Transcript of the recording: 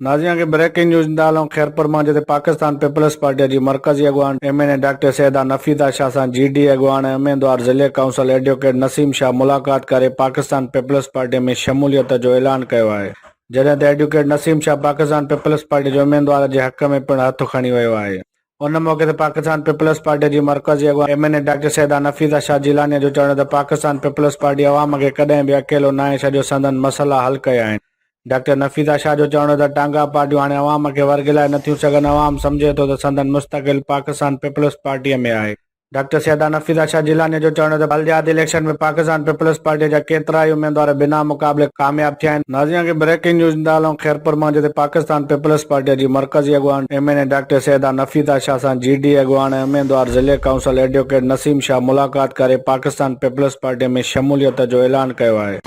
ناظرين کي breaking news ڏيندا هلون خيرپور مان جتي پاڪستان پيپلز پارٽي جي مرڪزي اڳواڻ M N A doctor Syeda Nafeesa Shah سان جي ڊي اي اڳواڻ ۽ اميدوار ضلعي ڪائونسل ايڊووڪيٽ نسيم شاهه ملاقات ڪري پاڪستان پيپلز پارٽي ۾ شموليت جو اعلان ڪيو آهي جڏهن ته advocate Naseem Shah Pakistan peoples party جي اميدوار جي حق ۾ پڻ هٿ کڻي ويو آهي. ان موقعي تي پاڪستان پيپلز پارٽي جي مرڪزي اڳواڻ M N A doctor Syeda Nafeesa Shah Jilani جو چوڻ هو ته پاڪستان پيپلز پارٽي عوام کي ڪڏهن به اڪيلو ناهي ڇڏيو سندن مسئلا حل ڪيا آهن. ڊاڪٽر نفيسه شاهه جو چوڻ هو ته ٽانگا پارٽيون هاڻي عوام کي ورغلائي نٿيون سگهن، عوام سمجهي ٿو ته سندن مستقل پاڪستان پيپلز پارٽيء ۾ آهي. ڊاڪٽر سيده نفيسه شاهه جيلانيء جو چوڻ هو ته بلدياتي اليڪشن ۾ پاڪستان پيپلز پارٽيء جا ڪيترائي اميدوار بنا مقابلي ڪامياب ٿيا آهن. ناظرين کي بريڪنگ نيوز ڏيندا هلون خيرپور مان جتي پاڪستان پيپلز پارٽيء جي مرڪزي اڳواڻ M N A doctor Syeda Nafisa Shah سان جي ڊي اي اڳواڻ ۽ اميدوار ضلعي ڪائونسل ايڊووڪيٽ نسيم شاهه ملاقات ڪري پاڪستان پيپلز پارٽيء ۾ شموليت جو اعلان ڪيو آهي.